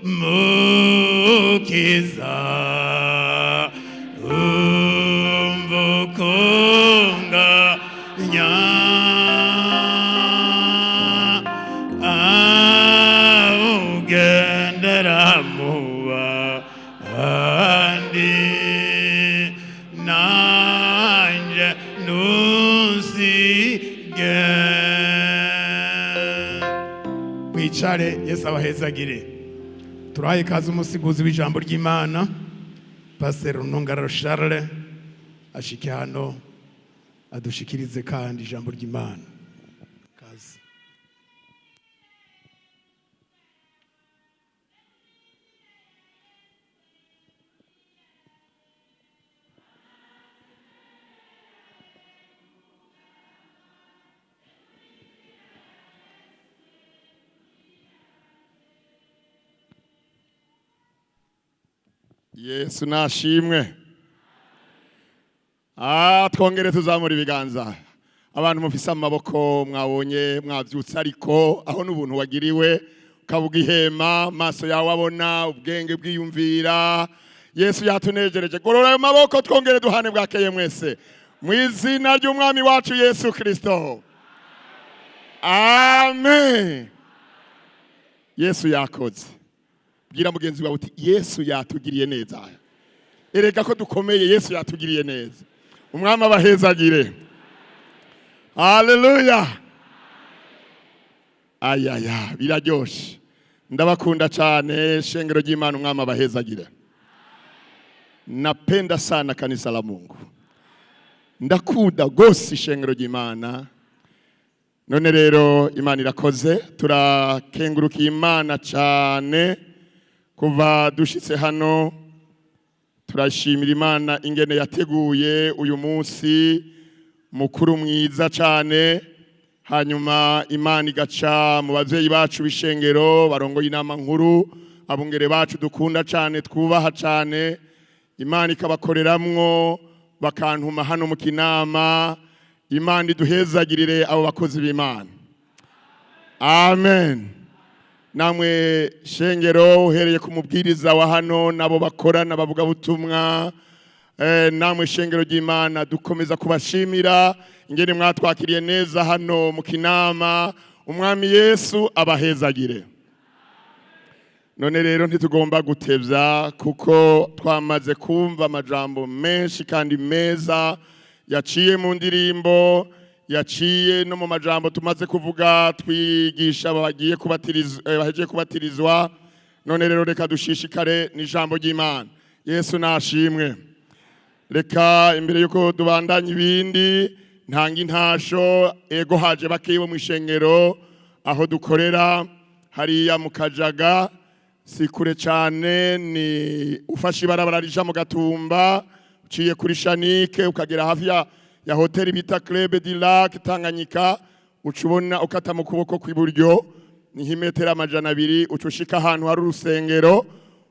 Mukiza, umva ukunganya, ugendera mu bandi, nanje ntusige. Mwicare, Yesu abahezagire. Turahaye ikaze umusiguzi w'ijambo ry'Imana, Pastor Runungararo Charles, ashike hano adushikirize kandi ijambo ry'Imana. Kaze. Yesu nashimwe. Twongere tuzamura ibiganza. Abantu mufise amaboko mwabonye mwavyutse, ariko aho n'ubuntu wagiriwe ukabuga ihema, maso yawe abona, ubwenge bwiyumvira. Yesu yatunejereje. Gorora ayo maboko, twongere duhane bwakeye mwese mu izina ry'Umwami wacu Yesu Kristo. Amen. Yesu yakoze. Bwira mugenzi wawe uti: "Yesu yatugiriye neza." Erega ko dukomeye, Yesu yatugiriye neza. Umwami abahezagire. Haleluya. Ayaya, biraryoshe. Ndabakunda cyane, shengero ry'Imana. Umwami abahezagire. Napenda sana kanisa la Mungu. Ndakunda gose ishengero ry'Imana. None rero Imana irakoze, turakengurukiye Imana cyane. Kuva dushitse hano, turashimira Imana ingene yateguye uyu munsi mukuru mwiza cyane, hanyuma Imana igaca mu bavyeyi bacu b'ishengero barongoye inama nkuru, abungere bacu dukunda cyane, twubaha cyane. Imana ikabakoreramwo bakantuma hano mu Kinama. Imana iduhezagirire abo bakozi b'Imana. Amen. Namwe shengero, uhereye ku mubwiriza wa hano nabo bakorana bavuga butumwa, namwe shengero ry'Imana, dukomeza kubashimira ingene mwatwakiriye neza hano mu Kinama. Umwami Yesu abahezagire. None rero ntitugomba gutevya, kuko twamaze kumva amajambo menshi kandi meza yaciye mu ndirimbo, yaciye no mu majambo tumaze kuvuga twigisha bagiye kubatirizwa, bahejeje kubatirizwa. None rero reka dushishikare n'ijambo ry'Imana. Yesu nashimwe. Reka imbere yuko tubandanya ibindi, ntanga intasho. Ego, haje bakeyi bo mu ishengero aho dukorera hariya mu Kajaga. Si kure cyane, ni ufashe ibarabara rija mu Gatumba, uciye kuri Shanike, ukagera hafi ya hoteli bita Club du Lac Tanganyika, uca ubona ukata mu kuboko kw'iburyo, ni nk'imetero 200, uca ushika ahantu hari urusengero.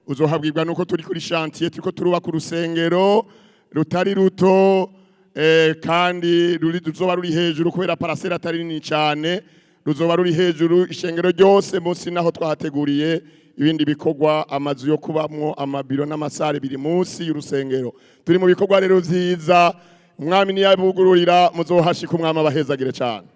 Uzohabwirwa nuko turi kuri chantier, turiko turubaka urusengero rutari ruto, kandi ruri ruzoba ruri hejuru, kubera parcelle atari nini cyane, ruzoba ruri hejuru ishengero ryose. Munsi naho twahateguriye ibindi bikorwa, amazu yo kubamwo, amabiro n'amasare biri munsi y'urusengero. Turi mu bikorwa rero vyiza. Umwami niyabugururira muzohashika. Umwami abahezagire cyane.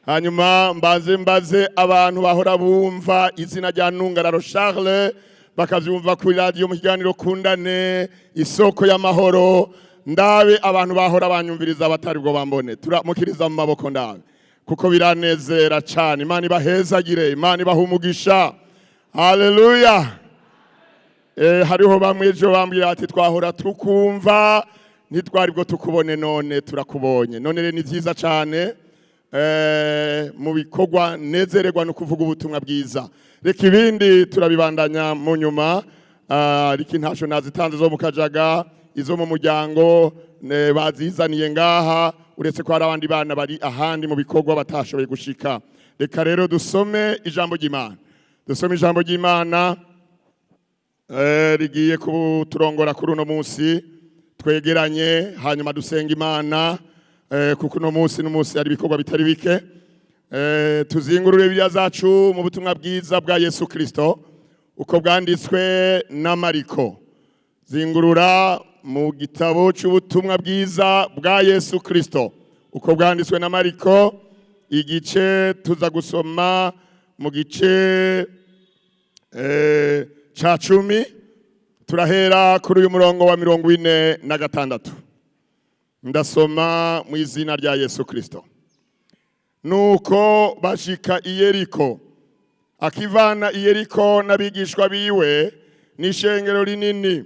Hanyuma mbaze mbaze abantu bahora bumva izina rya Ntungararo Charles, bakavyumva kuri radiyo mu kiganiro Kundane Isoko y'Amahoro. Ndabe abantu bahora banyumviriza batari bwo bambone, turamukiriza mu maboko ndabe, kuko biranezera cyane. Imana ibahezagire, Imana ibaha umugisha. Haleluya. Hariho bamwe ejo bambwira bati: "Twahora tukumva, ntitwari bwo tukubone, none turakubonye." None rero ni byiza cyane. Mu bikorwa nezererwa no kuvuga ubutumwa bwiza. Reka ibindi turabibandanya mu nyuma. Reka intasho nazitanze zo mu Kajaga, izo mu muryango bazizaniye ngaha, uretse ko hari abandi bana bari ahandi mu bikorwa batashoboye gushika. Reka rero dusome ijambo ry'Imana, dusome ijambo ry'Imana rigiye kuturongora kuri uno munsi twegeranye, hanyuma dusenga Imana, kuko uno munsi n'umunsi hari ibikorwa bitari bike. Tuzingurure Bibiliya zacu mu butumwa bwiza bwa Yesu Kristo uko bwanditswe na Mariko. Zingurura mu gitabo cy'ubutumwa bwiza bwa Yesu Kristo uko bwanditswe na Mariko, igice tuza gusoma mu gice ca 10, turahera kuri uyu murongo wa 46. Ndasoma mu izina rya Yesu Kristo. Nuko bashika i Yeriko. Akivana i Yeriko n'abigishwa biwe n'ishengero rinini,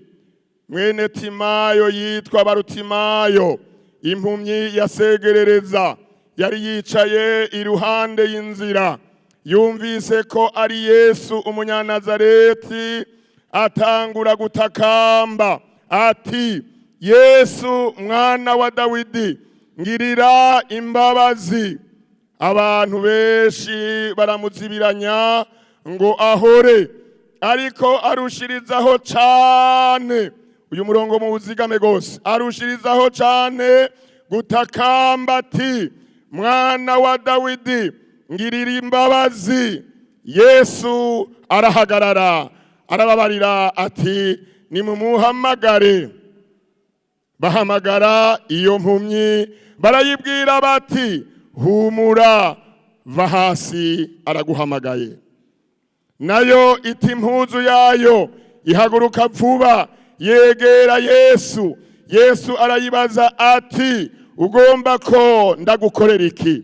mwene Timayo yitwa Barutimayo, impumyi yasegerereza, yari yicaye iruhande y'inzira. Yumvise ko ari Yesu Umunyanazareti, atangura gutakamba ati: "Yesu, mwana wa Dawidi, ngirira imbabazi." Abantu benshi baramuzibiranya ngo ahore, ariko arushirizaho cane. Uyu murongo muwuzigame gose. Arushirizaho cane gutakamba ati: "Mwana wa Dawidi, ngirira imbabazi." Yesu arahagarara, arababarira ati: "Nimumuhamagare." Bahamagara iyo mpumyi, barayibwira bati: "Humura, va hasi, araguhamagaye." Nayo ita impuzu yayo, ihaguruka vuba, yegera Yesu. Yesu arayibaza ati: "Ugomba ko ndagukorera iki?"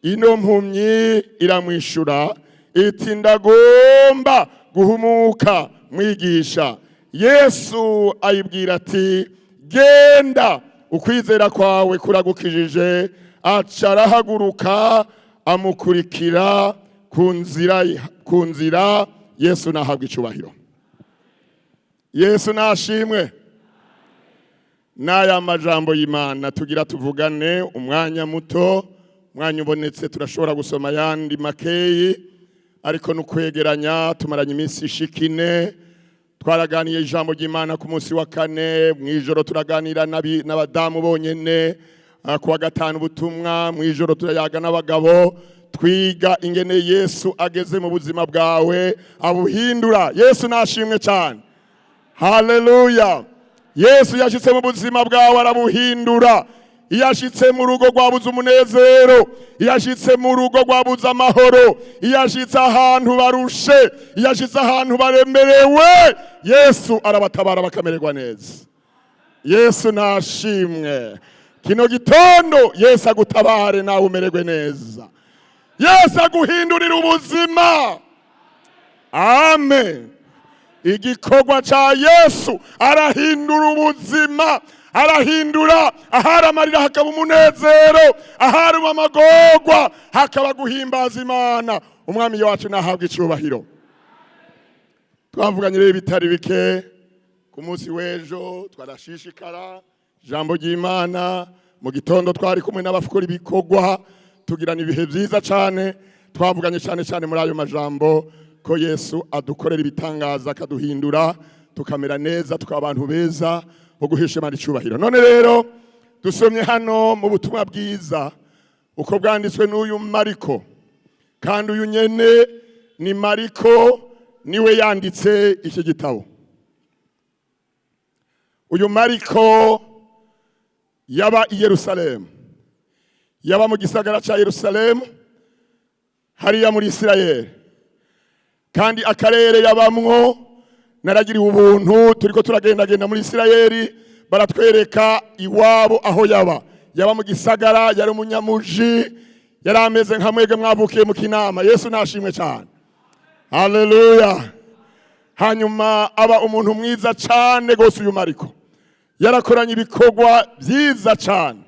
Ino mpumyi iramwishura iti: "Ndagomba guhumuka, mwigisha." Yesu ayibwira ati: "Genda, ukwizera kwawe kuragukijije." Aca arahaguruka, amukurikira ku nzira, ku nzira. Yesu nahabwa icubahiro, Yesu nashimwe. N'aya majambo y'Imana tugira tuvugane umwanya muto. Umwanya ubonetse turashobora gusoma ayandi makeyi, ariko nukwegeranya. Tumaranye iminsi ishika 4, twaraganiye ijambo ry'Imana. Ku munsi wa kane mu ijoro turaganira n'abadamu bonyene. Ku wa gatanu ubutumwa mu ijoro turayaga n'abagabo, twiga ingene Yesu ageze mu buzima bwawe abuhindura. Yesu nashimwe cyane, haleluya! Yesu yashitse mu buzima bwawe arabuhindura. Iyo ashitse mu rugo rwabuze umunezero, iyo ashitse mu rugo rwabuze amahoro, iyo ashitse ahantu barushe, iyo ashitse ahantu baremerewe, Yesu arabatabara bakamererwa neza. Yesu nashimwe. Kino gitondo Yesu agutabare nawe umererwe neza. Yesu aguhindurira ubuzima, amen. Igikorwa ca Yesu, arahindura ubuzima, arahindura ahari amarira hakaba umunezero, ahari amagorwa hakaba guhimbaza Imana. Umwami wacu nahabwa icubahiro. Twavuganye rero ibitari bike ku munsi w'ejo, twarashishikara ijambo ry'Imana. Mu gitondo twari kumwe n'abakora ibikorwa, tugirana ibihe byiza cyane. Twavuganye cyane cyane muri ayo majambo ko Yesu adukorera ibitangaza, akaduhindura tukamera neza, tukaba abantu beza bo guhesha Imana icubahiro. None rero dusomye hano mu butumwa bwiza uko bwanditswe n'uyu Mariko, kandi uyu nyene ni Mariko, niwe yanditse iki gitabo. Uyu Mariko yaba i Yerusalemu, yaba mu gisagara cya Yerusalemu hariya muri Isirayeli, kandi akarere yabamwo, naragiriwe ubuntu, turiko turagendagenda muri Isirayeli, baratwereka iwabo aho yaba. Yaba mu gisagara, yari umunyamuji, yari ameze nka mwebwe mwavukiye mu Kinama. Yesu nashimwe cyane, haleluya! Hanyuma aba umuntu mwiza cyane rwose. Uyu Mariko yarakoranye ibikorwa byiza cyane.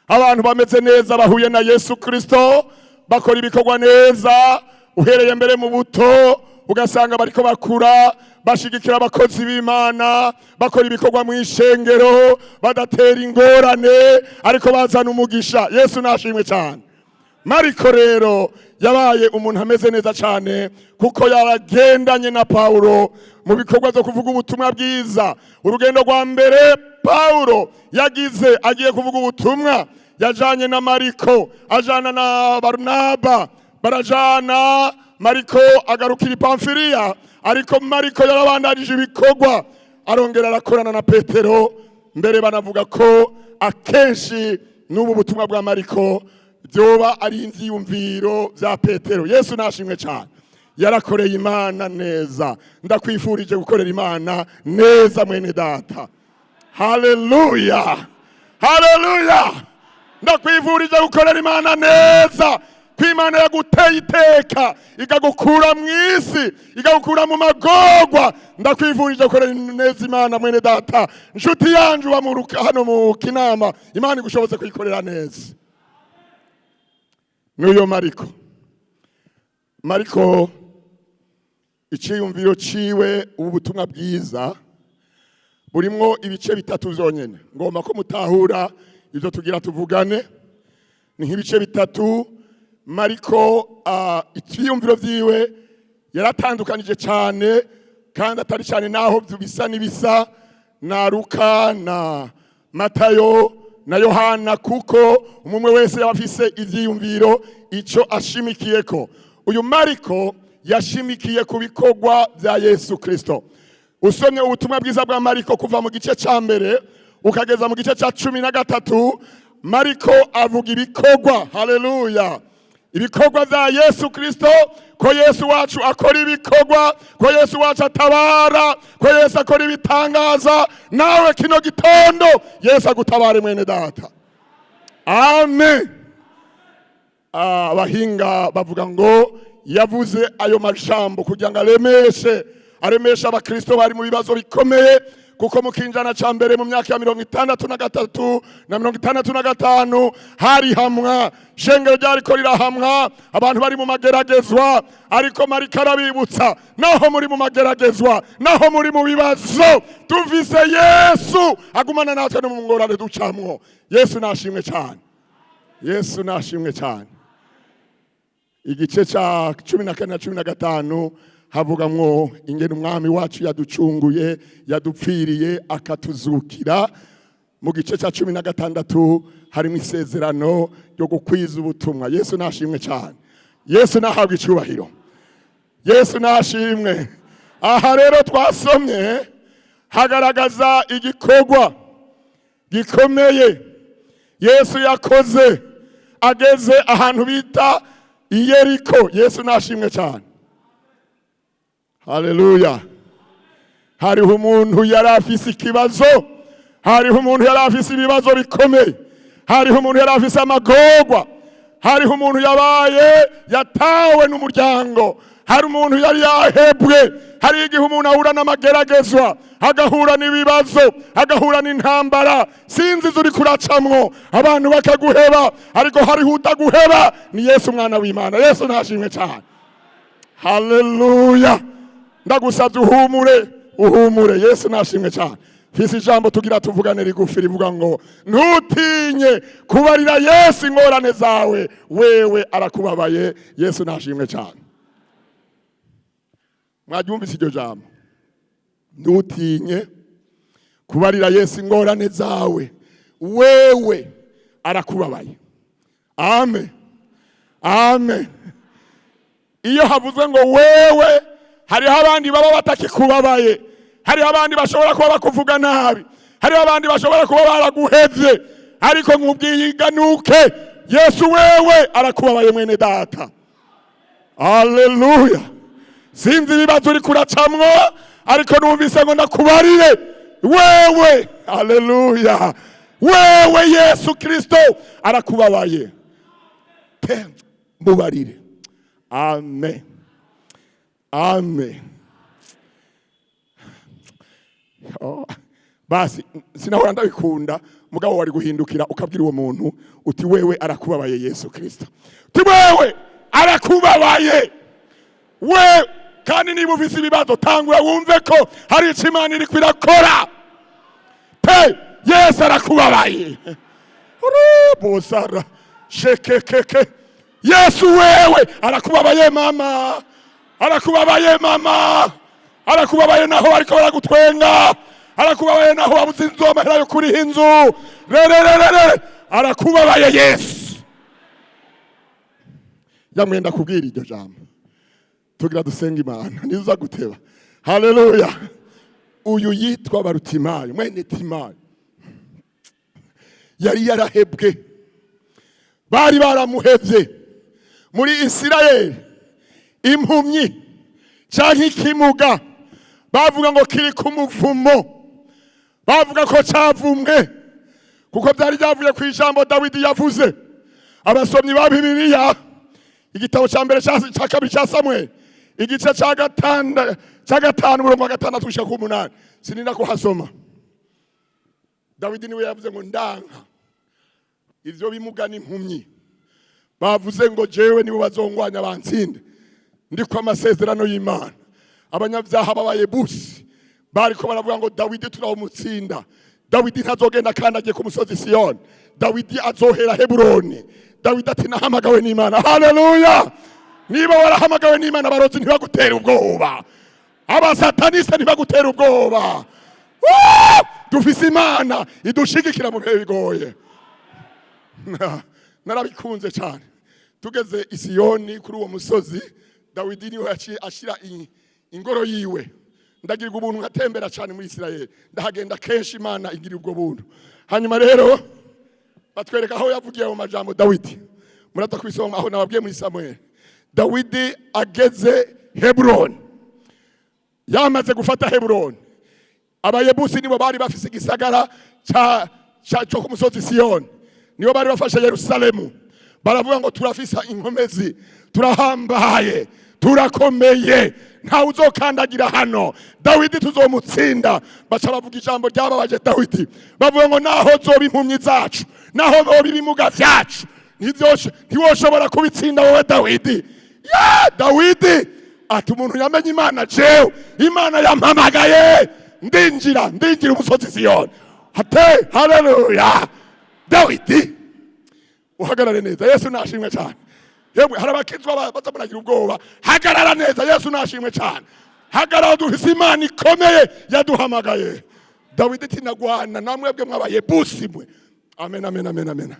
Abantu bameze neza bahuye na Yesu Kristo bakora ibikorwa neza, uhereye mbere mu buto ugasanga bariko bakura bashigikira abakozi b'Imana, bakora ibikorwa mu ishengero, badatera ingorane ariko bazana umugisha. Yesu nashimwe cyane. Mariko rero yabaye umuntu ameze neza cyane, kuko yaragendanye na Paulo mu bikorwa byo kuvuga ubutumwa bwiza. Urugendo rwa mbere Paulo yagize agiye kuvuga ubutumwa, Yajanye na Mariko, ajana na Barunaba, barajana. Mariko agarukira i Pamfiliya, ariko Mariko yarabandanije ibikorwa, arongera arakorana na Petero. Mbere banavuga ko akenshi n'ubu butumwa bwa Mariko byoba ari ivyiyumviro vya Petero. Yesu nashimwe cyane. Yarakoreye Imana neza. Ndakwifurije gukorera Imana neza, mwene data. Haleluya, haleluya! Ndakwifurije gukorera Imana neza, ko Imana yaguteye iteka, ikagukura mu isi, ikagukura mu magorwa. Ndakwifurije gukorera neza Imana, mwene data, nshuti yanje uba hano mu Kinama. Imana igushoboze kuyikorera neza. N'uyo Mariko, Mariko iciyumviro ciwe, ubu butumwa bwiza burimwo ibice bitatu vyonyene. Ngomba ko mutahura ivyo tugira tuvugane. Ni nk'ibice bitatu. Mariko ivyiyumviro vyiwe yaratandukanije cyane, kandi atari cyane naho bisa n'ibisa na Luka na Matayo na Yohana, kuko umwe wese yaba afise ivyiyumviro ico ashimikiyeko. Uyu Mariko yashimikiye ku bikorwa bya Yesu Kristo. Usomye ubutumwa bwiza bwa Mariko kuva mu gice cya mbere ukageza mu gice cya 13, Mariko avuga ibikorwa, haleluya, ibikorwa bya Yesu Kristo, ko Yesu wacu akora ibikorwa, ko Yesu wacu atabara, ko Yesu akora ibitangaza. Nawe kino gitondo Yesu agutabare, mwene data. Amen. Abahinga bavuga ngo yavuze ayo majambo kugira ngo aremeshe abakristo bari mu bibazo bikomeye, kuko mu kinjana ca mbere, mu myaka ya 63 na 65, hari hamwa shengero ryariko rirahamwa, abantu bari mu mageragezwa. Ariko Mariko arabibutsa: naho muri mu mageragezwa, naho muri mu bibazo, tuvise Yesu agumana natwe no mu ngorane ducamwo. Yesu nashimwe cyane, Yesu nashimwe cyane. Igice cya 14 na 15 havugamwo ingene umwami wacu yaducunguye, yadupfiriye, akatuzukira. Mu gice cya 16 harimo isezerano ryo gukwiza ubutumwa. Yesu nashimwe cyane, Yesu nahabwa icyubahiro, Yesu nashimwe. Aha rero twasomye hagaragaza igikorwa gikomeye Yesu yakoze ageze ahantu bita Iyeriko. Yesu nashimwe cyane, haleluya! Hariho umuntu yari afise ikibazo, hariho umuntu yari afise ibibazo bikomeye, hariho umuntu yari afise amagorwa, hariho umuntu yabaye yatawe n'umuryango, hari umuntu yari yahebwe. Hari igihe umuntu ahura n'amageragezwa, agahura n'ibibazo, agahura n'intambara. Sinzi izo uri kuracamwo, abantu bakaguheba, ariko hariho utaguheba, ni Yesu umwana w'Imana. Yesu nashimwe cyane, haleluya! Ndagusabye uhumure, uhumure. Yesu nashimwe cyane. Mfise ijambo tugira tuvugane rigufi rivuga ngo: ntutinye kubarira Yesu ingorane zawe, wewe arakubabaye. Yesu nashimwe cyane. Mwaryumvise iryo jambo? Ntutinye kubarira Yesu ingorane zawe, wewe arakubabaye. Amen, amen. Iyo havuzwe ngo wewe, hariho abandi baba batakikubabaye, hariho abandi bashobora kuba bakuvuga nabi, hariho abandi bashobora kuba baraguhevye, ariko nkubwiye iganuke, Yesu wewe arakubabaye, mwene data. Haleluya! Sinzi ibibazo uri kuracamwo, ariko numvise ngo ndakubarire wewe, haleluya, wewe Yesu Kristo arakubabaye pe. Mubarire. Amen, amen. Oh, basi sinahora ndabikunda, mugabo wari guhindukira ukabwira uwo muntu uti: wewe arakubabaye Yesu Kristo. Uti: wewe arakubabaye we. Kandi niba ufise ibibazo, tangura wumve ko hari icyo Imana iriko irakora pe. Yesu arakubabaye. Bosara shekekeke. Yesu wewe arakubabaye, mama arakubabaye, mama arakubabaye. Naho bariko baragutwenga, arakubabaye. Naho wabuze inzu, amahera yo kuriha inzu, rerererere. Arakubabaye Yesu. Yamwenda kubwira iryo jambo, tugira dusenga Imana niza guteba. Haleluya! Uyu yitwa Barutimayo, mwene Timayo, yari yarahebwe, bari baramuhevye muri Isirayeli. Impumyi canke ikimuga bavuga ngo kiri ku muvumo, bavuga ko cavumwe, kuko byari byavuye ku ijambo Dawidi yavuze. Abasomyi ba Bibiliya, igitabo cya mbere, cya kabiri cya Samweli, igice cya gatanu, umurongo wa gatandatu gushika ku munani, sininda kuhasoma. Dawidi niwe yavuze ngo: "Ndanka ivyo bimuga n'impumyi bavuze ngo jewe nibo bazongwanya bantsinde, ndiko amasezerano y'Imana." Abanyabyaha b'Abayebusi bariko baravuga ngo: "Dawidi turawumutsinda, Dawidi ntazogenda kandi agiye ku musozi Siyoni, Dawidi azohera Heburoni." Dawidi ati: "Nahamagawe n'Imana." Haleluya! Niba warahamagawe n'Imana, abarozi ntibagutera ubwoba, abasataniste ntibagutera ubwoba. Woo! Dufise Imana idushigikira mu bihe bigoye. Narabikunze cyane. Tugeze i Siyoni kuri uwo musozi, Dawidi niwe yaciye ashyira ingoro yiwe. Ndagirirwa ubuntu nkatembera cyane muri Isirayeli, ndahagenda kenshi, Imana igira ubwo buntu. Hanyuma rero batwereka aho yavugiye mu majambo Dawidi, muraza kubisoma aho nababwiye muri Samuel. Dawidi ageze Heburoni, yamaze gufata Heburoni, Abayebusi nibo bari bafise igisagara cyo ku musozi Siyoni, nibo bari bafashe Yerusalemu. Baravuga ngo: "Turafise inkomezi, turahambaye, turakomeye, ntawe uzokandagira hano, Dawidi tuzomutsinda." Baca bavuga ijambo ryababaje Dawidi, bavuga ngo: "Naho zoba impumyi zacu, naho boba ibimuga vyacu, ntiwoshobora kubitsinda wowe Dawidi." Ya Dawidi ati: "Umuntu yamenye Imana, jewe Imana yampamagaye, ndinjira, ndinjira umusozi Siyoni." Hate haleluya! Dawidi, uhagarare neza. Yesu nashimwe cyane. Yemwe, hari abakizwa baza muragira ubwoba. Hagarara neza. Yesu nashimwe cyane. Hagarara, dufise Imana ikomeye yaduhamagaye. Dawidi ati: "Nagwana namwebwe mwabayebusi mwe." Amen, amen, amen, amen.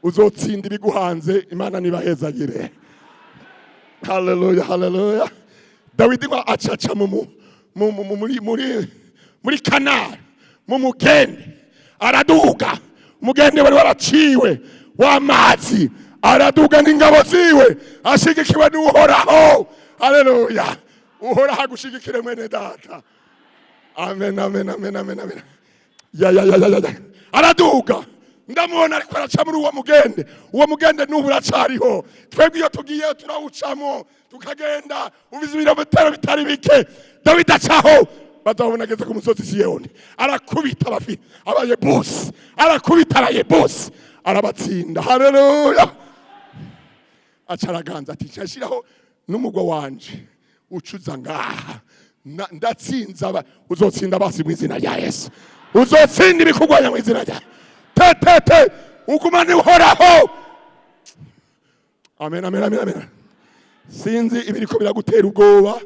Uzotsinda ibiguhanze. Imana nibahezagire. Haleluya, haleluya! Dawidi ngo acaca mu mu mu mu- muri muri muri kanari, mu mugende, araduga. Umugende wari waraciwe w'amazi, araduga n'ingabo ziwe, ashigikiwe n'Uhoraho. Haleluya! Uhoraho agushigikire, mwene data. Amen, amen, amen, amen, amen. Ya, ya, ya, ya, ya, ya. Araduga, ndamubona ariko araca muri uwo mugende. Uwo mugende n'ubu uracariho. Twebwe iyo tugiye turawucamo, tukagenda ubizi ibirometero bitari bike. Dawidi acaho, bazabona ageze ku musozi Siyoni, arakubita abafi Abayebusi, arakubita Abayebusi, arabatsinda. Haleluya! Aca araganza ati: "Nshashiraho n'umugwa wanje ucuza ngaha." Ndatsinze aba. Uzotsinda basi mu izina rya Yesu. Uzotsinda ibikugwanya mu izina rya te te te. Ugumane Uhoraho. Amen, amen, amen, amen. Sinzi ibiriko biragutera ubwoba,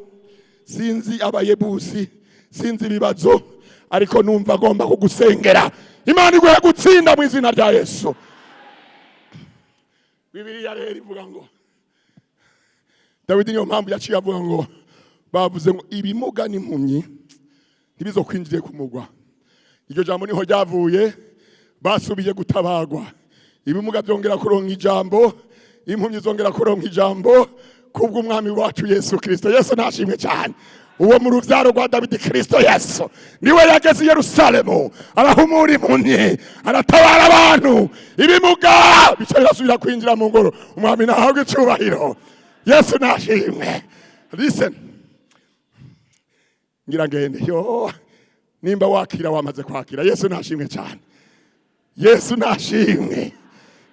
sinzi Abayebusi, sinzi ibibazo, ariko numva agomba kugusengera, Imana iguhe gutsinda mu izina rya Yesu. Bibiliya rero ivuga ngo Dawidi, niyo mpamvu yaciye avuga ngo: "Bavuze ngo ibimuga n'impumyi ntibizokwinjire ku mugwa." Iryo jambo niho ryavuye, basubiye gutabagwa, ibimuga byongera kuronka ijambo, impumyi zongera kuronka ijambo kubw'Umwami wacu Yesu Kristo. Yesu nashimwe cyane. Uwo mu rubyaro rwa Dawidi, Kristo Yesu, niwe yageze i Yerusalemu, arahumura impumyi, aratabara abantu, ibimuga bica birasubira kwinjira mu ngoro. Umwami nahabwe icyubahiro. Yesu nashimwe. Listen, ngira ngende yo. Nimba wakira, wamaze kwakira. Yesu nashimwe cyane. Yesu nashimwe.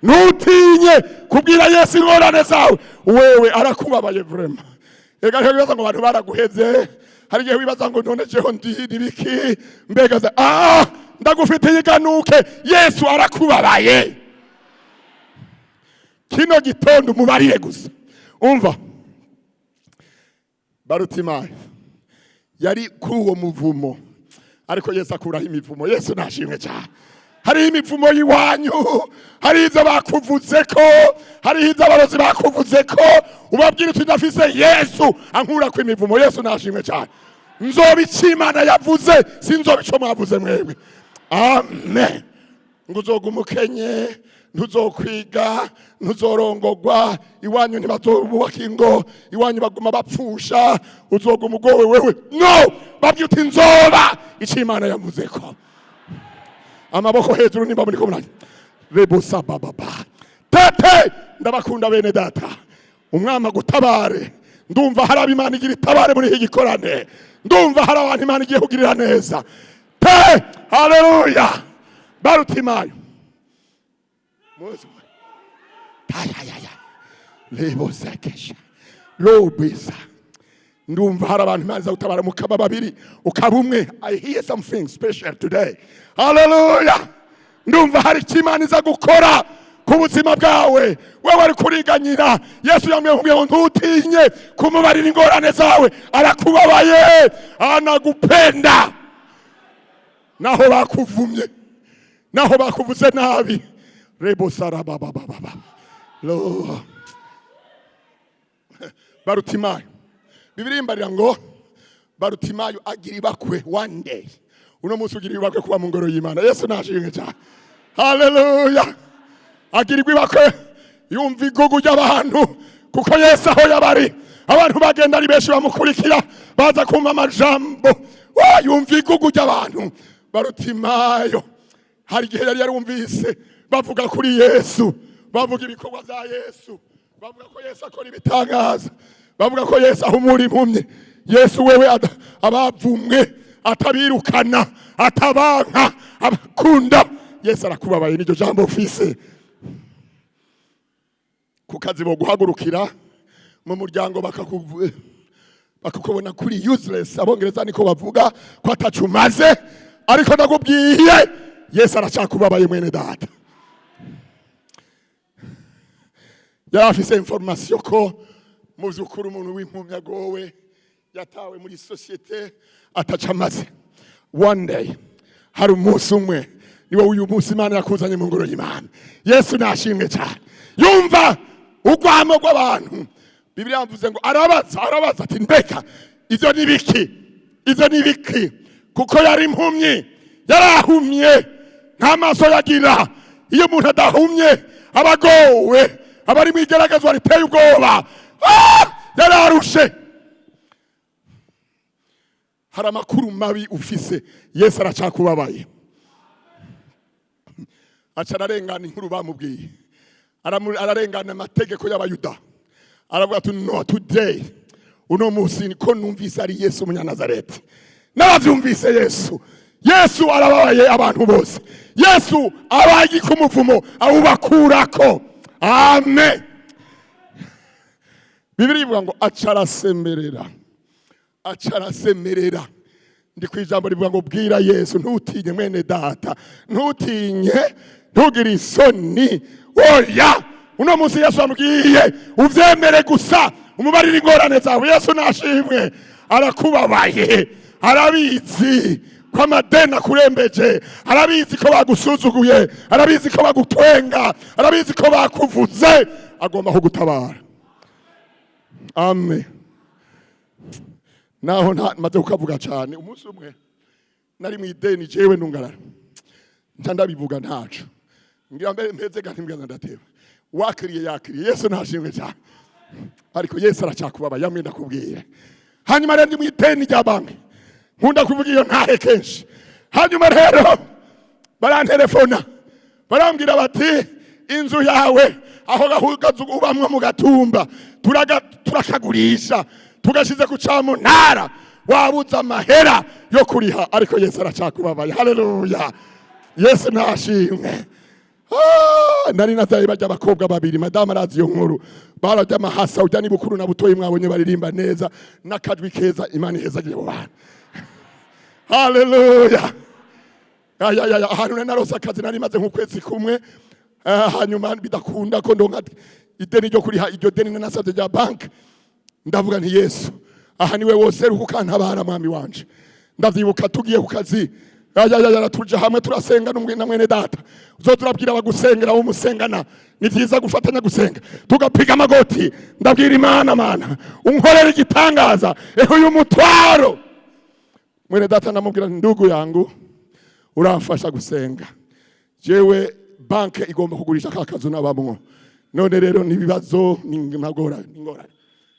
Ntutinye kubwira Yesu ingorane zawe. Wewe arakubabaye vraiment. Ega rero wibaza ngo abantu baraguhevye, hari igihe wibaza ngo: "None jeho ndi nibiki mbega?" Ndagufitiye iganuke. Yesu arakubabaye. Kino gitondo umubarire gusa. Umva, Barutimayo yari kuri uwo muvumo, ariko Yesu akuraho imivumo. Yesu nashimwe cyane. Hariho imivumo y'iwanyu, hariho ibyo bakuvuze ko, hariho ibyo abarozi bakuvuze ko. Ubabwira uti: "Ndafise Yesu ankura ku imivumo." Yesu nashimwe cyane. Nzoba icyo Imana yavuze, sinzoba icyo mwavuze mwebwe. Amen. Ngo uzoguma ukenye, ntuzokwiga, ntuzorongogwa, iwanyu ntibazobubaka ingo, iwanyu baguma bapfusha, uzoguma ugowe wewe. No babwira uti: "Nzoba icyo Imana yavuze ko." Amaboko hejuru nimba muri kumwe. Rebosa bababa tete. Ndabakunda bene data. Umwami agutabare. Ndumva hari abo Imana igira itabare muri iki gikorane. Ndumva hari abantu Imana igiye kugirira neza te. Haleluya. Barutimayo tayayaya lebosekesha lobisa. Ndumva hari abantu Imana iza gutabara, mukaba babiri, ukaba umwe. I hear something special today. Haleluya. Ndumva hari icyo Imana iza gukora ku buzima bwawe. Wewe ari kuriganyira, Yesu yamubwiye ngo ntutinye kumubarira ingorane zawe. Arakubabaye, anagupenda. Naho bakuvumye, naho bakuvuze nabi, rebosarababababa lo. Barutimayo, Bibiliya imbarira ngo Barutimayo agira ibakwe one day. Uno munsi ugira ibakwe kuba mu ngoro y'Imana. Yesu nashimwe cyane. Haleluya. Agirirwa ibakwe, yumva igugu ry'abantu, kuko Yesu aho yabari abantu bagenda ari benshi, bamukurikira, baza kumva amajambo. Wa, yumva igugu ry'abantu. Barutimayo hari igihe yari yarumvise bavuga kuri Yesu, bavuga ibikorwa bya Yesu, bavuga ko Yesu akora ibitangaza, bavuga ko Yesu ahumura impumyi, Yesu wewe abavumwe atabirukana, atabanka, abakunda. Yesu arakubabaye. N'iryo jambo ufise ku kazi, bo guhagurukira mu muryango, bakakubona kuri useless, Abongereza niko bavuga, ko atacu umaze. Ariko ndakubwiye, Yesu aracyakubabaye mwene data. Yari afise information ko mu by'ukuri umuntu w'impumyi agowe, yatawe muri sosiyete, ataca amaze. One day, hari umunsi umwe, niwo uyu munsi Imana yakuzanye mu ngoro y'Imana. Yesu nashimwe cyane. Yumva urwamo rw'abantu. Bibiliya yavuze ngo arabaza, arabaza ati: "Mbega ibyo ni biki? Ibyo ni biki?" Kuko yari impumyi, yarahumye, nta maso yagira. Iyo umuntu adahumye aba agowe, aba ari mu igeragezwa riteye ubwoba. Ah! Yararushe. Hari amakuru mabi ufise, Yesu aracakubabaye. Aca ararengana inkuru bamubwiye. Ararengana amategeko y'Abayuda. Aravuga ati: "No today, uno munsi ko numvise ari Yesu Umunyanazareti, naravyumvise. Yesu, Yesu arababaye abantu bose. Yesu abaye ku muvumo awubakurako." Amen. Bibiliya ivuga ngo aca arasemerera, aca arasemerera. Ndi ku ijambo rivuga ngo bwira Yesu: "Ntutinye mwene data, ntutinye, ntugire isoni." Oya, uno munsi Yesu amubwiye uvyemere gusa, umubarire ingorane zawe. Yesu nashimwe. Arakubabaye. Arabizi ko amadeni akurembeje, arabizi ko bagusuzuguye, arabizi ko bagutwenga, arabizi ko bakuvuze. Agomba kugutabara. Amen. Naho maze kukavuga cyane, umunsi umwe nari mu ideni jewe nungarara, nca ndabivuga ntaco ngira mbere mpeze gati mbwa ndateba. Wakiriye, yakiriye. Yesu ntashimwe cyane. Ariko Yesu aracyakubabaye, yamwe ndakubwiye. Hanyuma rero ndi mu ideni rya banki, nkunda kuvuga iyo ntahe kenshi. Hanyuma rero barantelefona, barambwira bati: "Inzu yawe aho gahugaza ubamwo mu Gatumba turakagurisha, tugashize ku camunara, wabuze amahera yo kuriha." Ariko Yesu aracyakubabaye. Haleluya, Yesu nashimwe. Ah, nari navyaye barya abakobwa babiri. Madamu arazi iyo nkuru. Bararya amahasa ujya ni bukuru na butoyi, mwabonye baririmba neza n'akajwi keza. Imana ihezagire abo bantu. Haleluya. Ayayaya, ahantu nari narose akazi, nari maze nk'ukwezi kumwe. Hanyuma bidakunda ko ndonka ideni ryo kuriha iryo deni nanasabye rya banki. Ndavuga nti: "Yesu, aha niwe wose uri kukantabara, mwami wanje." Ndavyibuka tugiye ku kazi. Ayayaya, tuja hamwe turasenga na mwene data. Uzoturabwira abagusengera umusengana, ni vyiza gufatanya gusenga. Tugapiga amagoti, ndabwira Imana: "Mana, unkorera igitangaza, eho uyu mutwaro." Mwene data ndamubwira nti: "Ndugu yangu, uramfasha gusenga, jewe banke igomba kugurisha ka kazu nabamwo. None rero nibibazo, ni ingorane."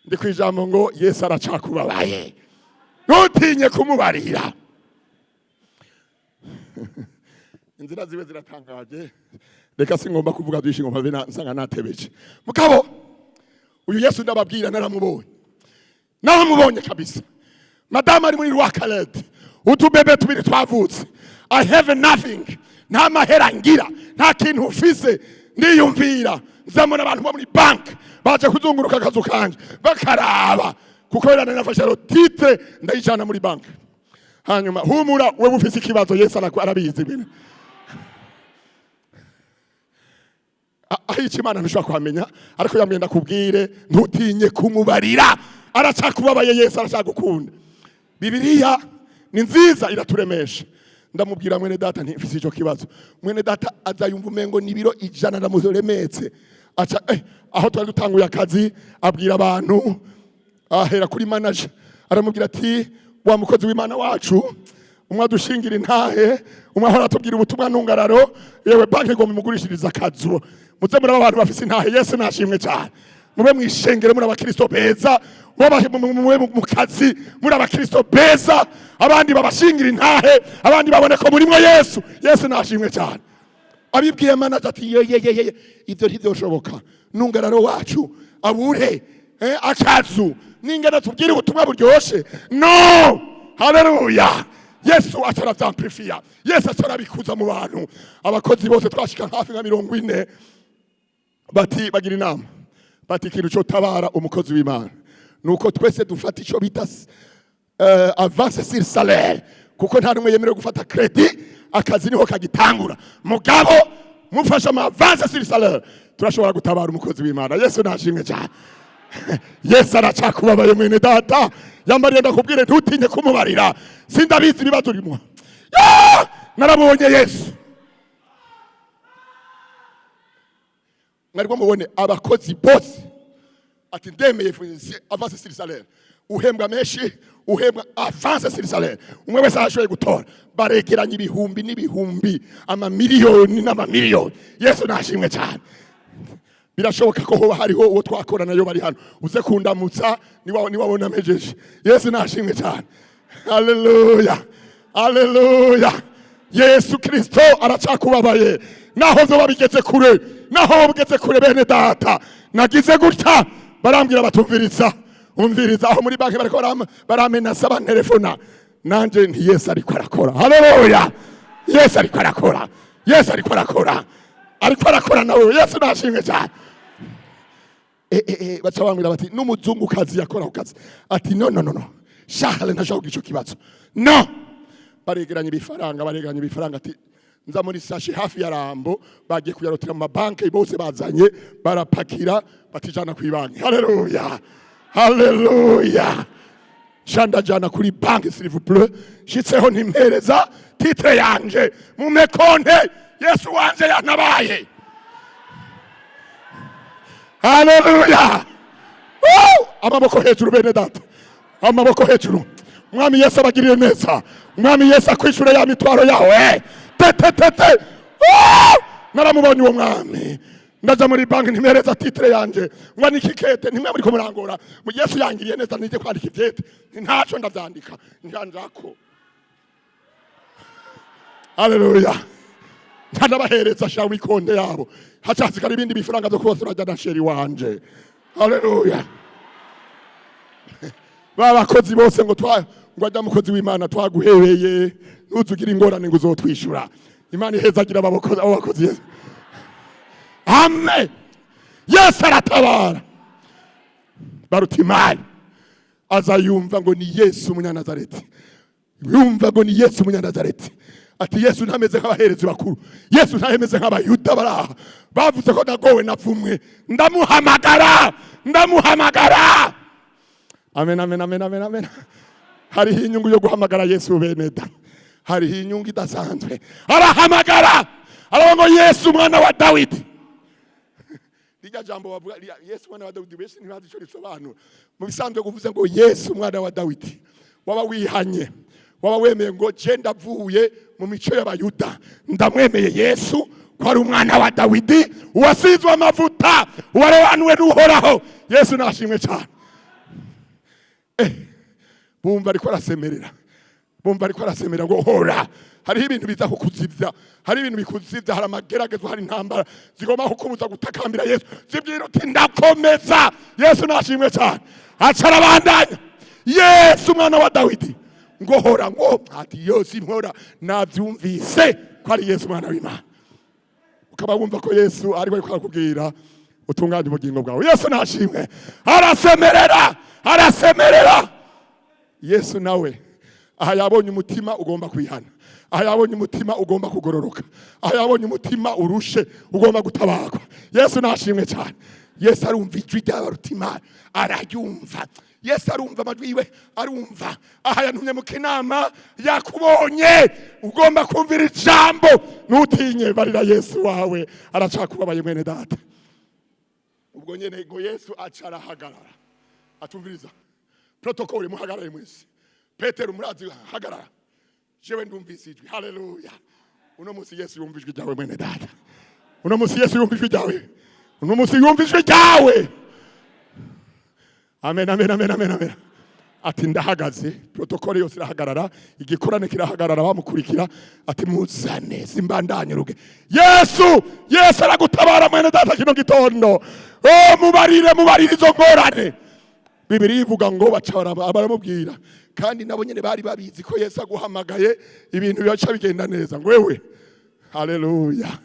Ndi kwijambo ngo Yesu aracakubabaye, ntutinye kumubarira. Inzira ziwe ziratangaje. Reka singomba kuvuga byinshi ngo mpave nsanga natebeje. Mugabo uyu Yesu ndababwira, naramubonye, naramubonye kabisa. Madamu ari muri Rwakaled, utubebe tubiri twavutse. I have nothing, nta mahera ngira, nta kintu ufise. Ndiyumvira nzamona abantu bo muri banki baje kuzunguruka akazu kanje bakaraba, kuko rero nafashe rero titre ndayijana muri banki. Hanyuma humura, wewe ufise ikibazo, Yesu arabizi bine. Aho icyo Imana ntushobora kuhamenya, ariko yambwiye ndakubwire: ntutinye kumubarira, aracakubabaye. Yesu aracagukunda. Bibiliya ni nziza, iraturemesha. Ndamubwira mwene data nti: "Mfise ico kibazo." Mwene data aza yumva umengo ni ibiro 100 ndamuremetse. Aca aho twari dutanguye akazi, abwira abantu, ahera kuri manager, aramubwira ati: "Wa mukozi w'Imana wacu, umwe adushingira intahe, umwe ahora atubwira ubutumwa ntungararo, yewe, banki igomba imugurishiriza akazu. Muze muraba abantu bafise intahe." Yesu nashimwe cyane. Mube mwishengero muri abakristo beza, mube mu kazi muri abakristo beza, abandi babashingira intahe, abandi babone ko murimwo Yesu. Yesu nashimwe cyane. Abibwiye manager ati: "Ye ye ye ye, ibyo ntibyoshoboka, nungararo wacu abure akazu ningana tubwire ubutumwa buryoshe." No, haleluya! Yesu aca aravyamplifiya, Yesu aca arabikuza mu bantu. Abakozi bose twashika hafi nka 40, bati bagira inama, bati: "Ikintu cyo tabara umukozi w'Imana nuko twese dufata ico bita avance sur salaire, kuko nta numwe yemerewe gufata crédit, akazi niho kagitangura. Mugabo mufashe ama avance sur salaire, turashobora gutabara umukozi w'Imana." Yesu nashimwe cyane. Yesu aracakubabaye. Mwene data yambariye ndakubwire: ntutinye kumubarira. Sindabizi ibibazo urimo. Ya! Narabonye Yesu. Mwariko mubone abakozi bose ati: "Ndemeye avance sur salaire, uhembwa menshi, uhembwa avance sur salaire." Umwe wese arashoboye gutora, baregeranya ibihumbi n'ibihumbi, amamiliyoni n'amamiliyoni. Yesu nashimwe cyane. Birashoboka ko hoba hariho uwo twakorana yo bari hano, uze kundamutsa niwabona amejeje. Yesu nashimwe cyane. Haleluya, haleluya! Yesu Kristo aracakubabaye, naho vyoba bigeze kure, naho bigeze kure. Bene data, nagize gutya, barambwira batumviriza, umviriza, aho muri banki bariko baramenasa, bantelefona. Nanje nti: "Yesu ariko arakora." Haleluya! Yesu ariko arakora, Yesu ariko arakora, ariko arakora nawe. Yesu nashimwe cyane. Baca bambwira bati n'umuzungukazi yakora ku kazi ati: "No, no, no, no, Charles ntashobora kugira ico kibazo." No baregeranya ibifaranga, baregeranya ibifaranga, ati nza muri sashe hafi ya Rambo, bagiye kuyarotera mu mabanki bose, bazanye barapakira, batijana ku banki. Haleluya, haleluya! Shandajana kuri banki, s'il vous plaît. Shitseho ntimpereza titre yanje, mumpe konte, Yesu wanje yanabaye. Haleluya! Woo! Amaboko hejuru, bene data, amaboko hejuru. Mwami Yesu abagirire neza. Mwami Yesu akwishure ya mitwaro yawe tete tete. Woo! Naramubonye uwo mwami. Ndaja muri banki, ntimereza titre yanje, ngwa ikete, ntimwe muriko murangora. Mu Yesu yangiriye neza, nije kwandika ivyete, ntaco ndavyandika njanjako. Haleluya! Ntanabahereza sha wikonde yabo, hacasigara ibindi bifaranga byo kuba turajya na chéri wanje. Haleluya! Ba bakozi bose ngo twa ngo ajya mukozi w'Imana twaguhebeye, ntuzugire ingorane ngo uzotwishyura. Imana ihezagira abo bakozi. Amen. Yesu aratabara. Barutimayi aza yumva ngo ni Yesu umunyanazareti, yumva ngo ni Yesu umunyanazareti, ati: "Yesu ntameze nk'abaherezi bakuru, Yesu ntameze nk'abayuda baraha bavuze ko nagowe navumwe. Ndamuhamagara, ndamuhamagara." Amen, amen, amen, amen, amen. Hariho inyungu yo guhamagara Yesu, bene da. Hariho inyungu idasanzwe. Arahamagara, aravuga ngo: "Yesu, umwana wa Dawidi." Rirya jambo bavuga Yesu umwana wa Dawidi, benshi ntibazi icyo risobanura. Mu bisanzwe kuvuze ngo "Yesu umwana wa Dawidi", waba wihanye, waba wemeye ngo: "Je ndavuye mu mico y'Abayuda, ndamwemeye Yesu ko ari umwana wa Dawidi, uwasizwe amavuta, uwarobanuwe n'Uhoraho." Yesu nashimwe cyane. Bumva ariko arasemerera, bumva ariko arasemerera ngo: "Hora." Hariho ibintu biza kukuzivya, hari ibintu bikuzivya, hari amageragezo, hari intambara zigomba kukubuza gutakambira Yesu. Zibwira uti: "Ndakomeza." Yesu nashimwe cyane. Aca arabandanya: "Yesu umwana wa Dawidi", ngo: "Hora", ngo ati: "Yose impora navyumvise ko ari Yesu umwana w'Imana." Ukaba wumva ko Yesu ariko arakubwira utunganye ubugingo bwawe. Yesu nashimwe. Arasemerera, arasemerera. Yesu nawe aha yabonye umutima ugomba kwihana, aha yabonye umutima ugomba kugororoka, aha yabonye umutima urushe ugomba gutabarwa. Yesu nashimwe cyane. Yesu arumva ijwi ry'abarutimana, araryumva. Yesu arumva amajwi yiwe, arumva. Aha yantumye mu kinama, yakubonye ugomba kumvira ijambo. Ntutinye, barira Yesu wawe, aracakubabaye mwene data. Ubwo nyene ngo Yesu aca arahagarara, atumviriza protocole: "Muhagarare mwese. Petero murazi, hagarara. Jewe ndumvise ijwi." Haleluya! Uno munsi Yesu yumva ijwi ryawe, mwene data. Uno munsi Yesu yumva ijwi ryawe. Uno munsi yumva ijwi ryawe. Amen, amen, amen, amen, amen. Ati: "Ndahagaze." Protocole yose irahagarara, igikorane kirahagarara, bamukurikira. Ati: "Muzane simbandanye uruge." Yesu, Yesu aragutabara mwene data kino gitondo. Oh, mubarire, mubarire izo ngorane. Bibiri ivuga ngo baca baramubwira, kandi nabo nyene bari babizi ko Yesu aguhamagaye ibintu bibaca bigenda neza. Ngo wewe, haleluya,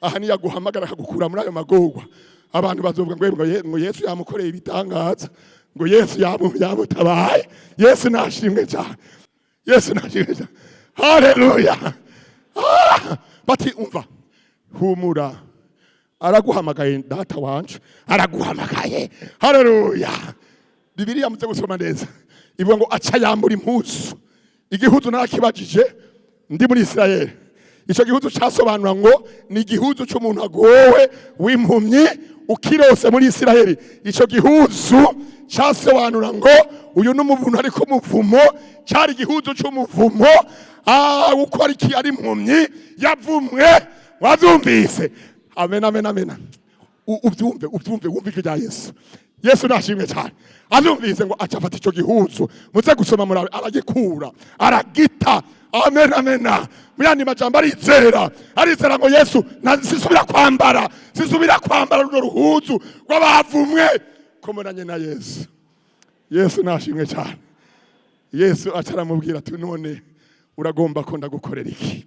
aha niyaguhamagara akagukura muri ayo magorwa, abantu bazovuga ngo Yesu yamukoreye ibitangaza, ngo Yesu yamutabaye. Yesu nashimwe cyane. Yesu nashimwe cyane. Haleluya! Ah, bati: "Umva, humura, araguhamagaye, data wanje araguhamagaye." Haleluya! Bibiliya muze gusoma neza ivuga ngo aca yambura impuzu. Igihuzu narakibajije ndi muri Israel. Ico gihuzu casobanura ngo ni igihuzu c'umuntu agowe w'impumyi. Ukirose muri Israel, ico gihuzu casobanura ngo uyu ni umuntu ariko umuvumo. Cari igihuzu c'umuvumo. Ah, uko ari ari impumyi yavumwe. Wavyumvise? Amen, amen, amen. Ubyumve, ubyumve, wumve ijwi rya Yesu. Yesu nashimwe cyane. Abyumvise ngo aca afata icyo gihuzu, muze gusoma murabe, aragikura, aragita. Amen, amen. Mu yandi majambo, arizera, arizera ngo: "Yesu, sisubira kwambara, sisubira kwambara runo ruhuzu rw'abavumwe komeranye na Yesu." Yesu nashimwe cyane. Yesu aca aramubwira ati: "None uragomba ko ndagukorera iki?"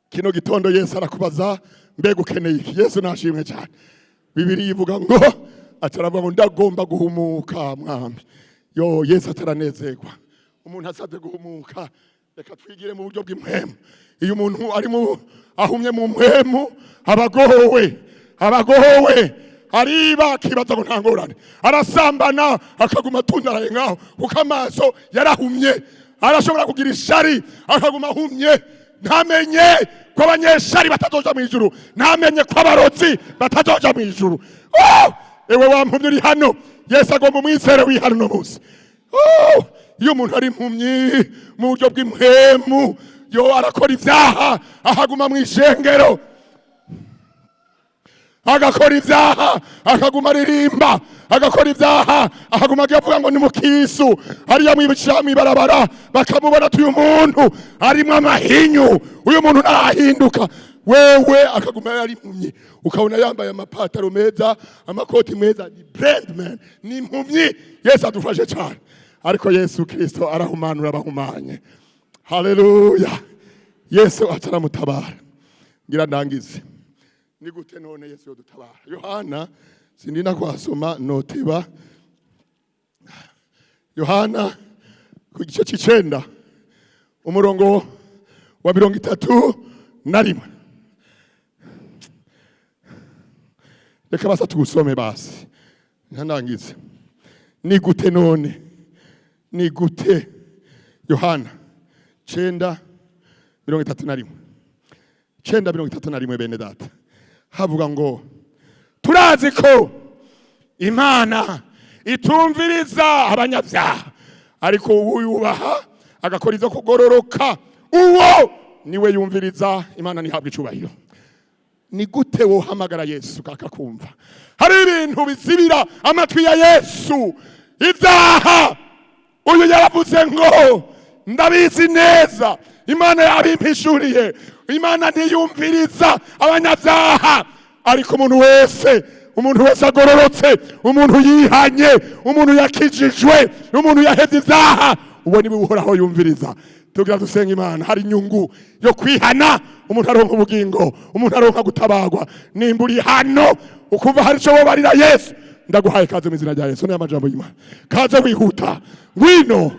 Kino gitondo Yesu arakubaza: "Mbega ukeneye iki?" Yesu nashimwe cyane. Bibiri ivuga ngo aca aravuga ngo: "Ndagomba guhumuka, Mwami." Yo, Yesu ataranezerwa umuntu asabye guhumuka. Reka twigire mu buryo bw'impwemu. Iyo umuntu ari mu ahumye mu mpwemu, abagowe, abagowe. Ariba akibaza ngo nta ngorane, arasambana akaguma atundaraye ngaho kuko amaso yarahumye. Arashobora kugira ishari akaguma ahumye, ntamenye ko abanyeshari batazoja mu ijuru, ntamenye ko abarozi batazoja mu ijuru. Oh! Ewe wampumyi uri hano, Yesu agomba umwizere wihano uno munsi. Oh! Iyo umuntu ari impumyi mu buryo bw'impwemu, yo arakora ibyaha ahaguma mu ishengero, agakora ibyaha akaguma aririmba, agakora ibyaha akaguma avuga ngo ni mukisu hariya mw'ibarabara, bakamubona ati: "Uyu muntu arimwo amahinyu, uyu muntu ntarahinduka." Wewe akaguma yari impumyi, ukabona yambaye amapataro meza, amakoti meza, ni brand man, ni impumyi. Yesu adufashe cyane. Ariko Yesu Kristo arahumanura abahumanye. Haleluya! Yesu ataramutabara. Ngira ndangize. Ni gute none Yesu yodutabara? Yohana, sindina kwasoma, noteba. Yohana ku gice c'icenda, umurongo wa 31. Reka basa tuwusome basi ntandangize. Ni gute none? Ni gute? Yohana 9. 31, 9:31. Bene data, havuga ngo turazi ko Imana itumviriza abanyabyaha, ariko uwuyubaha agakora izo kugororoka, uwo niwe yumviriza. Imana ntihabwa icubahiro. Ni gute wohamagara Yesu akakumva? Hari ibintu bizibira amatwi ya Yesu, ibyaha. Uyu yaravuze ngo ndabizi neza, Imana yabimpishuriye, Imana ntiyumviriza abanyabyaha, ariko umuntu wese agororotse, umuntu yihanye, umuntu yakijijwe, umuntu yahevye ibyaha, uwo niwe Uhoraho yumviriza. Tugira dusenga Imana. Hari inyungu yo kwihana: umuntu aronka ubugingo, umuntu aronka gutabagwa. Nimba uri hano ukumva hari ico wobarira Yesu, ndaguhaye kaze mu izina rya Yesu. Niyo amajambo y'Imana. Kaze wihuta, ngwino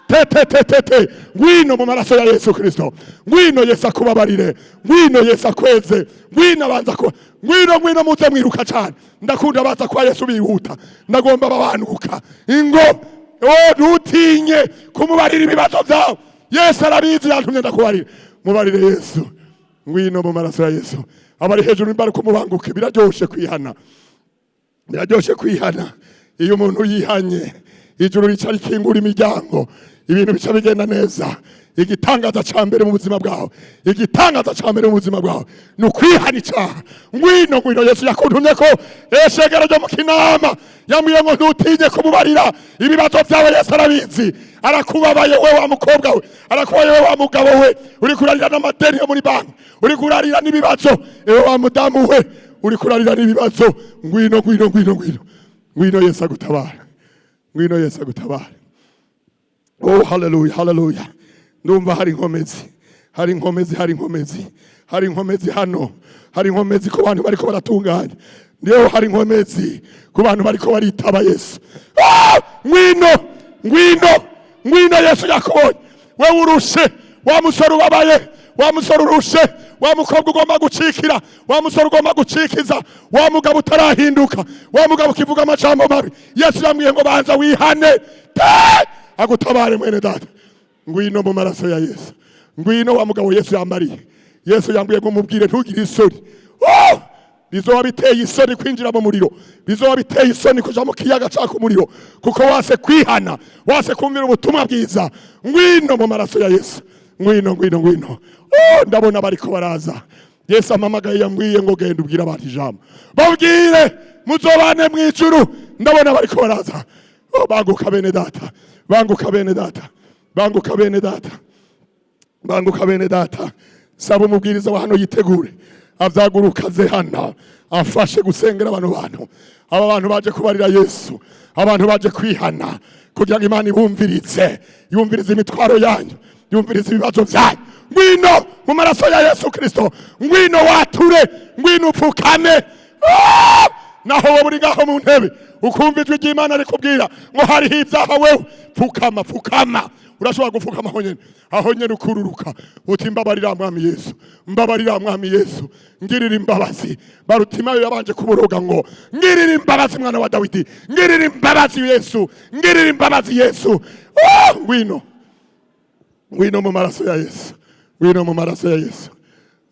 te te te te te, ngwino mu maraso ya Yesu Kristo, ngwino Yesu akubabarire, ngwino Yesu akweze, ngwino abanza ko, ngwino, ngwino, muze mwiruka cyane. Ndakunda baza kwa Yesu bihuta, ndagomba babanuka ingo. Oh, ntutinye kumubarira ibibazo byawe, Yesu arabizi, yantumye ndakubarira. Mubarire Yesu, ngwino mu maraso ya Yesu. Abari hejuru imbara kumubanguke. Biraryoshe kwihana, biraryoshe kwihana. Iyo umuntu yihanye, ijuru rica rikingura imiryango, ibintu bica bigenda neza. Igitangaza ca mbere mu buzima bwawe, igitangaza ca mbere mu buzima bwawe ni ukwihana icaha. Ngwino, ngwino, Yesu yakuntumye ko eshengero ryo mu Kinama yambwiye ngo ntutinye kumubarira ibibazo byawe, Yesu arabizi, arakubabaye. We wa mukobwa we, arakubabaye. We wa mugabo we uri kurarira n'amadeni yo muri banki, uri kurarira n'ibibazo, ewe wa mudamu we uri kurarira n'ibibazo, ngwino, ngwino, ngwino, ngwino, ngwino, Yesu agutabara, ngwino Yesu agutabara. Oh, haleluya, haleluya! Ndumva hari inkomezi, hari inkomezi, hari inkomezi, hari inkomezi hano, hari inkomezi ku bantu bariko baratunganya. Niyo hari inkomezi ku bantu bariko baritaba Yesu. Ah! Ngwino, ngwino, ngwino, Yesu yakubonye. Wewe urushe, wa musore ubabaye, wa musore urushe, wa mukobwa ugomba gucikira, wa musore ugomba gucikiza, wa mugabo utarahinduka, wa mugabo ukivuga amajambo mabi, Yesu yambwiye ngo banza wihane te agutabare. Mwene data, ngwino mu maraso ya Yesu, ngwino. Wa mugabo, Yesu yambariye, Yesu yambwiye ngo mubwire ntugire isoni. Oh! Bizoba biteye isoni kwinjira mu muriro, bizoba biteye isoni kuja mu kiyaga caka umuriro, kuko wase kwihana, wase kumvira ubutumwa bwiza. Ngwino mu maraso ya Yesu, ngwino, ngwino, ngwino. Oh, ndabona bariko baraza. Yesu amamagaye, yambwiye ngo genda ubwire abantu ijambo, babwire muzobane mu ijuru. Ndabona bariko baraza. Oh, banguka bene data, banguka bene data, banguka bene data, banguka bene data. Saba umubwiriza wa hano yitegure, avyaguruka aze hano afashe gusengera abantu. Aba bantu baje kubarira Yesu, abantu baje kwihana kugira ngo Imana ibumvirize, yumvirize imitwaro yanyu, yumvirize ibibazo byanyu. Ngwino mu maraso ya Yesu Kristo, ngwino wature, ngwino upfukame. Ah! Naho wowe uri ngaho mu ntebe ukumva ijwi ry'Imana rikubwira ngo hariho ibyaha, wewe pfukama, pfukama. Urashobora gupfukama aho nyene, aho nyene ukururuka uti mbabarira Mwami Yesu, mbabarira Mwami Yesu, ngirira imbabazi. Barutimayo yabanje kuboroga ngo ngirira imbabazi mwana wa Dawidi, ngirira imbabazi Yesu, ngirira imbabazi Yesu. Oh, ngwino, ngwino mu maraso ya Yesu, ngwino mu maraso ya Yesu,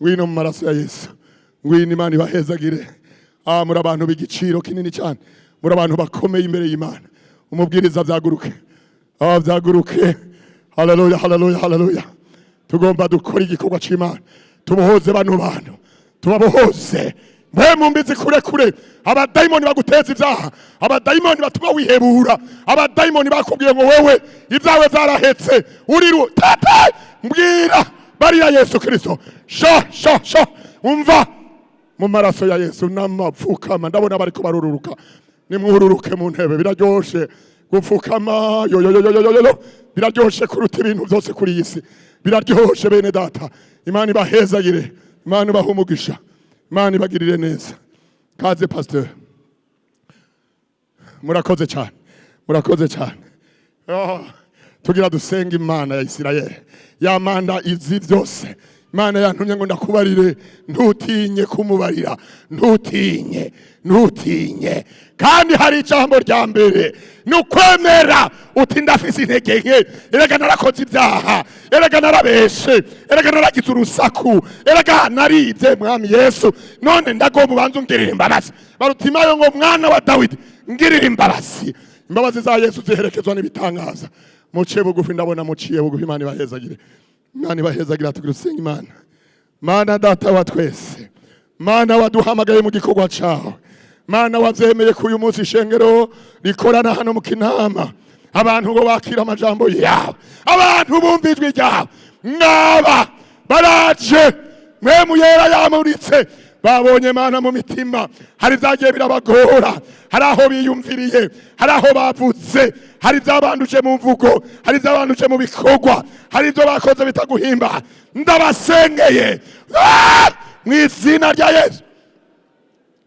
ngwino mu maraso ya Yesu, ngwino. Imana ibahezagire. Ah, muri abantu b'igiciro kinini cyane, muri abantu bakomeye imbere y'Imana. Umubwiriza byaguruke, ah, byaguruke. Haleluya, haleluya, haleluya! Tugomba dukora igikorwa c'Imana, tubohoze bano bantu, tubabohoze. Mwe mumbizi kure kure, abadayimoni baguteza ibyaha, abadayimoni batuma wihebura, abadayimoni bakubwiye ngo wewe ibyawe byarahetse, uriru tata, mbwira barira Yesu Kristo. Sha sha sha, umva, mu maraso ya Yesu n'amapfukama. Ndabona bariko barururuka, nimwururuke mu ntebe. Biraryoshe gupfukama, yo yo yo yo yo yo yo, biraryoshe kuruta ibintu byose kuri iyi si, biraryoshe. Bene data, Imana ibahezagire, Imana ibahe umugisha, Imana ibagirire neza. Kaze pasteur, murakoze cyane, murakoze cyane. Oh, tugira dusenga Imana ya Isirayeli, ya Mana izi byose. Imana yantumye ngo ndakubarire, ntutinye kumubarira, ntutinye, ntutinye. Kandi hari ijambo rya mbere ni ukwemera uti: "Ndafise intege nke, erega narakoze ibyaha, erega narabeshe, erega naragize urusaku, erega naribye. Mwami Yesu, none ndagomba ubanze ungirire imbabazi." Barutimayo ngo: "Mwana wa Dawidi, ngirire imbabazi." Imbabazi za Yesu ziherekezwa n'ibitangaza. Muciye bugufi, ndabona muciye bugufi. Imana ibahezagire, Imana ibahezagire. Tugira usenga Imana. Mana Data wa twese, Mana waduhamagaye mu gikorwa cawe, Mana wavyemeye ko uyu munsi ishengero rikorana hano mu Kinama, abantu ngo bakira amajambo yawe, abantu bumva ijwi ryawe. Mwaba baraje, Mpwemu Yera yamuritse, babonye Mana mu mitima hari ibyagiye birabagora, hari aho biyumviriye, hari aho bavutse, hari ibyabanduje mu mvugo, hari ibyabanduje mu bikorwa, hari ibyo bakoze bitaguhimba. Ndabasengeye. Ah! Mu izina rya Yesu,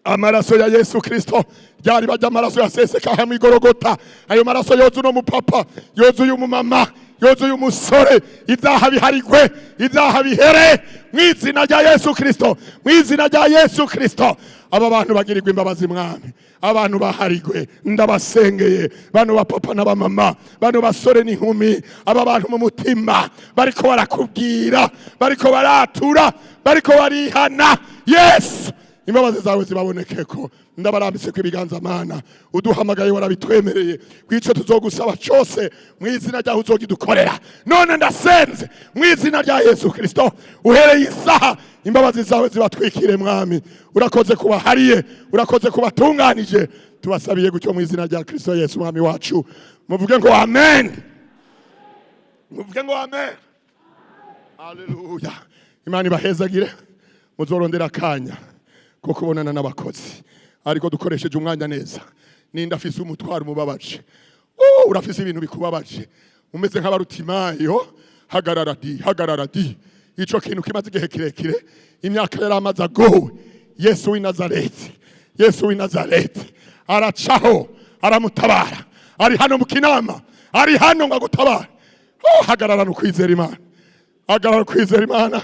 amaraso ya Yesu Kristo, ryari bajya amaraso yaseseka hamwe igorogota, ayo maraso yoza uno mupapa, yoza uyu mumama, yoza uyu musore. Ibyaha biharigwe, ibyaha bihere mu izina rya Yesu Kristo, mu izina rya Yesu Kristo. Aba bantu bagirirwa imbabazi, Mwami, abantu baharigwe. Ndabasengeye bano bapapa n'abamama, bano basore n'inkumi, aba bantu mu mutima bariko barakubwira, bariko baratura, bariko barihana. Yesu, imbabazi zawe zibabonekeko. Ndabarambitse ko ibiganza. Mana uduhamagaye, warabitwemereye kwico tuzogusaba cyose mu izina ryawe uzogidukorera. None ndasenze mu izina rya Yesu Kristo, uhereye isaha imbabazi zawe zibatwikire. Mwami, urakoze kubahariye, urakoze kubatunganije. Tubasabiye gutyo mu izina rya Kristo Yesu Mwami wacu. Muvuge ngo amen, muvuge ngo amen. Haleluya! Imana ibahezagire. Muzorondera akanya ko kubonana n'abakozi, ariko dukoresheje umwanya neza. Ninda afise umutwaro umubabaje? Oh, urafise ibintu bikubabaje, umeze nk'abarutimayo? Hagarara di, hagarara di. Ico kintu kimaze igihe kirekire, imyaka yari amaze agowe, Yesu w'i Nazareti, Yesu w'i Nazareti aracaho aramutabara. Ari hano mu Kinama, ari hano ngo agutabare. Oh, hagarara no kwizera Imana, hagarara kwizera Imana.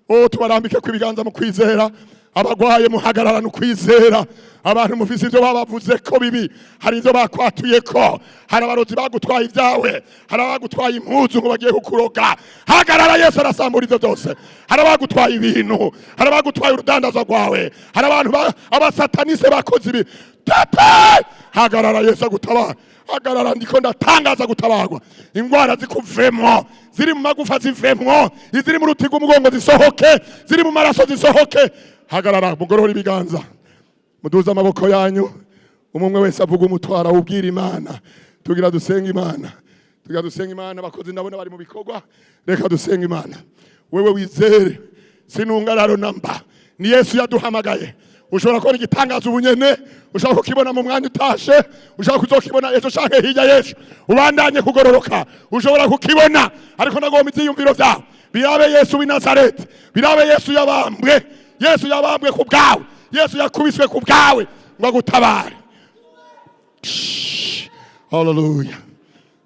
Oh, tubarambike ku ibiganza mu kwizera. Abagwaye, muhagarara no kwizera. Abantu mufise ibyo babavuze ko bibi, hari ibyo bakwatuye ko, hari abarozi bagutwaye ibyawe, hari abagutwaye impuzu ngo bagiye kukuroga, hagarara, Yesu arasambura ibyo byose. Hari abagutwaye ibintu, hari abagutwaye urudandazwa rwawe, hari abantu abasatanise bakoze ibi tete. Hagarara, Yesu agutabara. Hagarara, ndiko ndatangaza gutabarwa. Ingwara zikuvemwo, ziri mu magufa zivemwo, iziri mu ruti rw'umugongo zisohoke, ziri mu maraso zisohoke. Hagarara, mugorore ibiganza, muduze amaboko yanyu. Umwe wese avuga umutwara, ubwira Imana. Tugira dusenga Imana, tugira dusenga Imana. Abakozi ndabona bari mu bikorwa. Reka dusenga Imana. Wewe wizere, sinungararo namba ni Yesu yaduhamagaye. Ushobora kubona igitangaza ubunyene, ushobora kukibona mu mwanya utashe, ushobora kuzokibona ejo canke hirya y'ejo. Ubandanye kugororoka, ushobora kukibona. Ariko nagomba ivyiyumviro vyawe birabe Yesu w'i Nazareti, birabe Yesu yabambwe, Yesu yabambwe ku bwawe, Yesu yakubiswe ku bwawe ngo agutabare. Haleluya!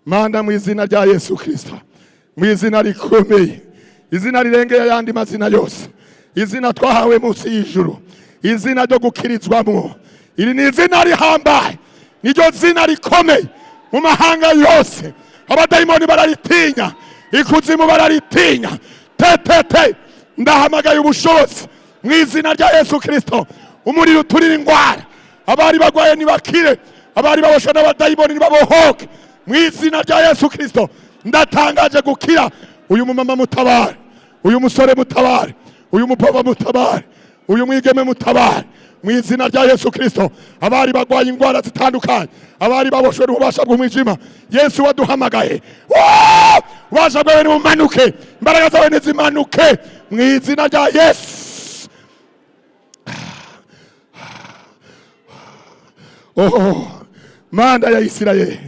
Mana, mu izina rya Yesu Kristo, mu izina rikomeye, izina rirengeye ayandi mazina yose, izina twahawe munsi y'ijuru, izina ryo gukirizwamwo, iri ni izina rihambaye, niryo zina rikomeye mu mahanga yose. Abadayimoni bararitinya, ikuzimu bararitinya. Tetete, ndahamagaye ubushobozi mu izina rya Yesu Kristo. Umuriro uturira ingwara, abari bagwaye ntibakire, abari baboshwe n'abadayimoni nibabohoke mu izina rya Yesu Kristo. Ndatangaje gukira. Uyu mumama mutabare, uyu musore mutabare, uyu mupapa mutabare, uyu mwigeme mutabare mu izina rya Yesu Kristo. Abari bagwaye ingwara zitandukanye, abari baboshwe n'ububasha bw'umwijima, Yesu waduhamagaye. Oh! Ububasha bwawe nibumanuke, imbaraga zawe nizimanuke mu izina rya Yesu. Oh, Mana ya Isirayeli,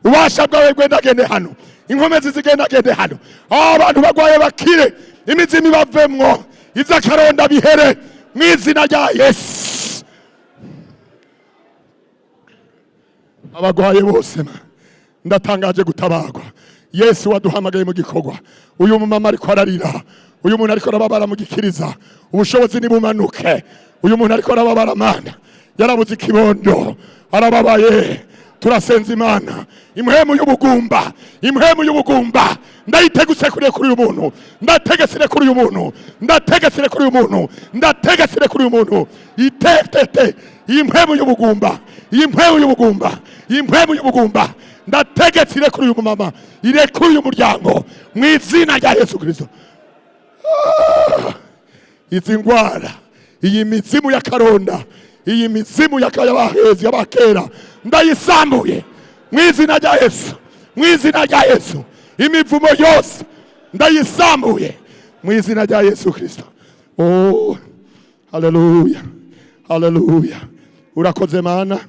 ubasha bwawe bwendagende hano, inkomezi zigendagende hano. Abantu bagwaye bakire, imizimu ibavemwo, ivy'akaronda bihere mu izina rya Yesu. Abagwaye bose ndatangaje gutabarwa. Yesu waduhamagaye mu gikorwa. Uyu mumama ariko ararira, uyu muntu ariko arababara mu gikiriza, ubushobozi nibumanuke. Uyu muntu ariko arababara, Mana, yarabuze ikibondo, arababaye. Turasenza Imana, impwemu y'ubugumba, impwemu y'ubugumba ndayitegetse kuri uyu muntu, ndategetse kuri uyu muntu, ndategetse kuri uyu muntu, ndategetse kuri uyu muntu. Itetete iyi mpwemu y'ubugumba, iyi mpwemu y'ubugumba, iyi mpwemu y'ubugumba ndategetse irekure uyu mumama, irekure uyu muryango mu izina rya Yesu Kristo. Izi ngwara, iyi mizimu ya karonda, iyi mizimu y'abahezi y'abakera, ndayisambuye mu izina rya Yesu, mu izina rya Yesu. Imivumo yose ndayisambuye mu izina rya Yesu Kristo. Oh, haleluya, haleluya! Urakoze Mana,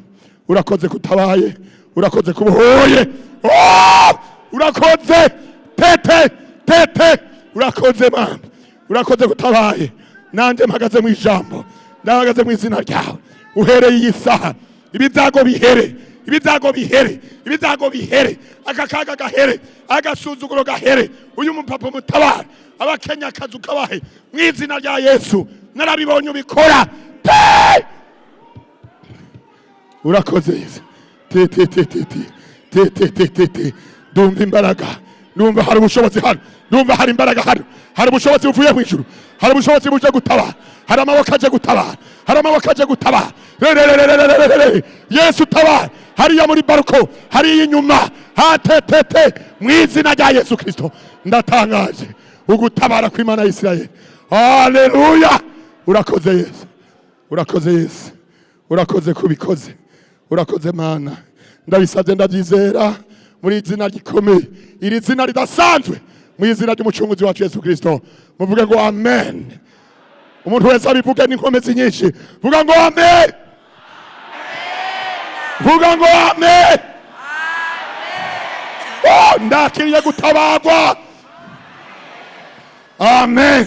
urakoze kutabaye, urakoze kubohoye. Oh, urakoze tete tete, urakoze Mana, urakoze kutabaye. Nanjye mpagaze mu ijambo, ndahagaze mu izina ryawe. Uhereye iyi saha, ibibyago bihere, ibibyago bihere, ibibyago bihere, aka kaga gahere, agasuzuguro gahere. Uyu mupapa mutabara, abakenya akazi ukabahe mu izina rya Yesu. Narabibonye ubikora te. Urakoze Yesu. Te te te te te te te te te te. Ndumva imbaraga, ndumva hari ubushobozi hano, ndumva hari imbaraga hano, hari ubushobozi buvuye mu ijuru, hari ubushobozi buje gutabara, hari amaboko aje gutabara, hari amaboko aje gutabara. Re re re re re re re re. Yesu tabara hariya muri balcon, hariya inyuma hatetete, mu izina rya Yesu Kristo. Ndatangaje ugutabara kw'Imana ya Isirayeli. Haleluya! Urakoze Yesu, urakoze Yesu, urakoze kubikoze, urakoze Mana. Ndabisabye, ndabyizera muri izina gikomeye, iri zina ridasanzwe, mu izina ry'Umucunguzi wacu Yesu Kristo. Muvuge ngo amen. Umuntu wese abivuge n'inkomezi nyinshi. Vuga ngo amen, vuga ngo amen. Oh, ndakiriye gutabagwa. Amen.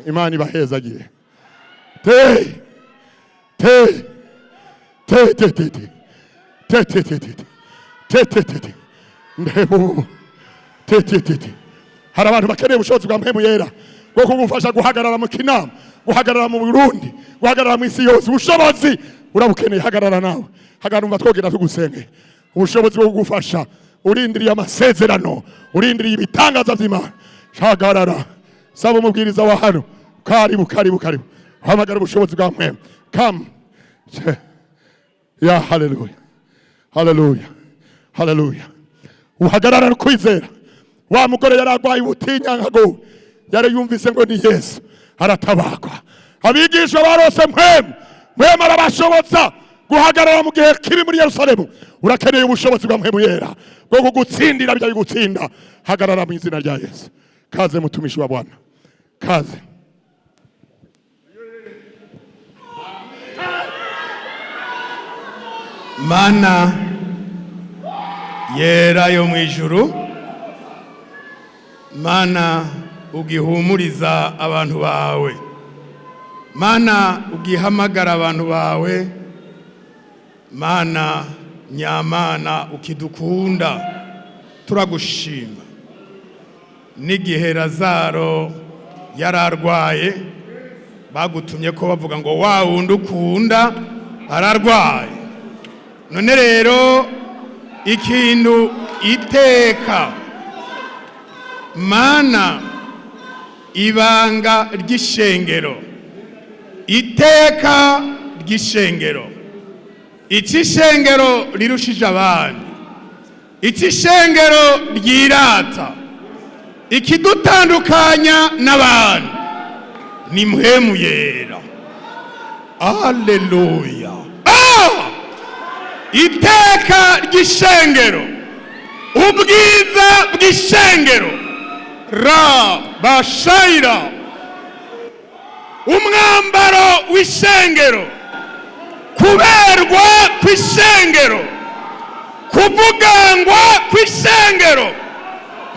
Imana ibahezagire. Te te te te te te te te te te te te te te ndebu te te te te. Hari abantu bakeneye ubushobozi bwa Mpwemu Yera bwo kugufasha guhagarara mu Kinama, guhagarara mu Burundi, guhagarara mu isi yose. Ubushobozi urabukeneye, hagarara nawe, hagarara. Umva, twogera tugusenge. Ubushobozi bwo kugufasha, urindiriye amasezerano, urindiriye ibitangaza by'Imana, hagarara. Saba umubwiriza wa hano. Karibu, karibu, karibu. Hamagara ubushobozi bwa Mpwemu. Come ya. Haleluya, haleluya, haleluya! Uhagarara no kwizera. Wa mugore yari arwaye ubutinyankago, yari yumvise ngo ni Yesu, aratabagwa. Abigisha barose Mpwemu, Mpwemu arabashobotsa guhagarara mu gihe kibi muri Yerusalemu. Urakeneye ubushobozi bwa Mpwemu Yera bwo kugutsindira bijya bigutsinda. Hagarara mu izina rya Yesu. Kaze, mutumishi wa Bwana, kaze. Mana yera yo mu ijuru, Mana ugihumuriza abantu bawe, Mana ugihamagara abantu bawe, Mana nyamana ukidukunda, turagushima. N'igihe Lazaro yari arwaye, bagutumye ko bavuga ngo wa wundi ukunda ararwaye. None rero ikintu iteka, Mana, ibanga ry'ishengero, iteka ry'ishengero, iki ishengero rirushije abandi, iki ishengero ryirata, ikidutandukanya n'abandi ni Mpwemu Yera. Aleluya! Ah! Iteka ry'ishengero, ubwiza bw'ishengero, ra bashayira, umwambaro w'ishengero, kuberwa kw'ishengero, kuvugangwa kw'ishengero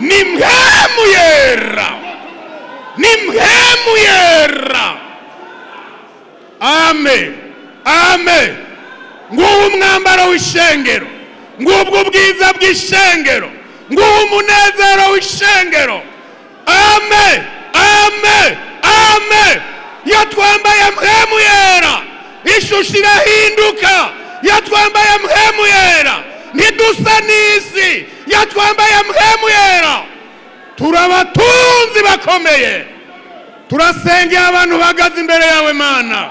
ni Mpwemu Yera, ni Mpwemu Yera. Amen, amen. Nguwo umwambaro w'ishengero, ngubwo ubwiza bw'ishengero. Nguwo umunezero w'ishengero. Amen, amen, amen. Iyo twambaye Mpwemu Yera, ishusho irahinduka. Iyo twambaye Mpwemu Yera, ntidusa n'isi. Iyo twambaye Mpwemu Yera, turabatunzi bakomeye. Turasengera abantu bahagaze imbere yawe, Mana.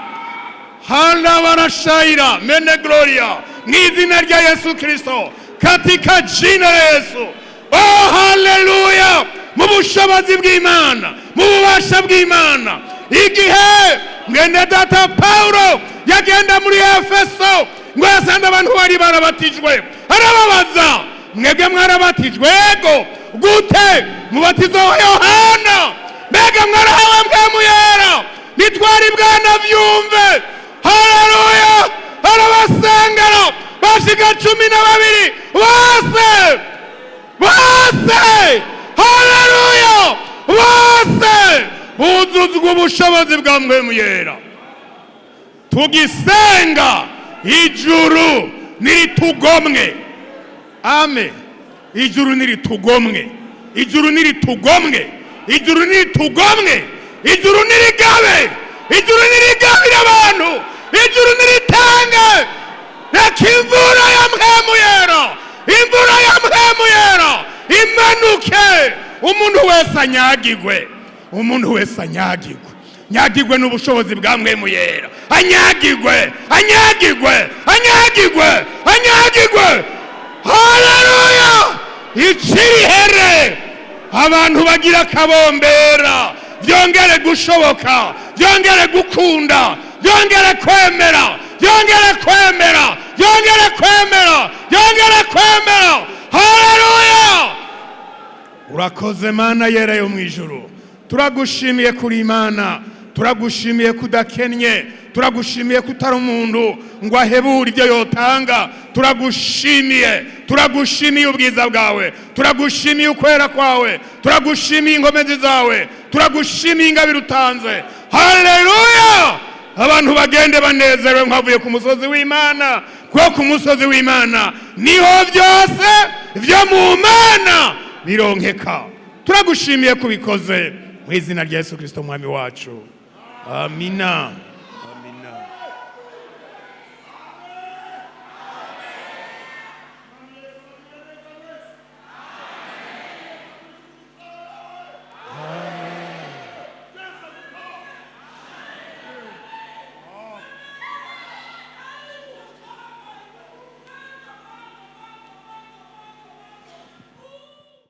Handa barashayira mene gloria, mu izina rya Yesu Kristo, katika jina la Yesu. Oh, haleluya! Mu bushobozi bw'Imana, mu bubasha bw'Imana. Igihe mwene data Paulo yagenda muri Efeso, ngo yasanze abantu bari barabatijwe. Arababaza: "Mwebwe mwarabatijwe?" "Ego." "Gute?" "Mubatizo wa Yohana." "Mbega mwarahawe Mpwemu Yera?" "Ntitwari bwanavyumve." Haleluya! Arabasengera, bashika 12 bose bose. Haleluya! Bose buzuzwa ubushobozi bwa Mpwemu Yera. Tugisenga, ijuru niritugomwe. Amen. Ijuru niritugomwe, ijuru niritugomwe, ijuru niritugomwe, ijuru nirigabe, ijuru nirigabire abantu, ijuru niritange. Reka imvura ya Mpwemu Yera, imvura ya Mpwemu Yera imanuke, umuntu wese anyagigwe, umuntu wese anyagigwe, nyagigwe n'ubushobozi bwa Mpwemu Yera, anyagigwe, anyagigwe, anyagigwe, anyagigwe. Haleluya! Icirihere, abantu bagira akabombera, byongere gushoboka, byongere gukunda, byongere kwemera, byongere kwemera, byongere kwemera, byongere kwemera. Haleluya! Urakoze, Mana yera yo mu ijuru. Turagushimiye kuri Imana, turagushimiye kudakennye, turagushimiye kutari umuntu ngo ahebure ibyo yotanga. Turagushimiye, turagushimiye ubwiza bwawe, turagushimiye ukwera kwawe, turagushimiye inkomezi zawe, turagushimiye ingabire utanze. Haleluya! Abantu bagende banezerewe nkavuye ku musozi w'Imana, kuko ku musozi w'Imana niho byose byo mu Mana bironkeka. Turagushimiye kubikoze, mu izina rya Yesu Kirisito Mwami wacu, amina.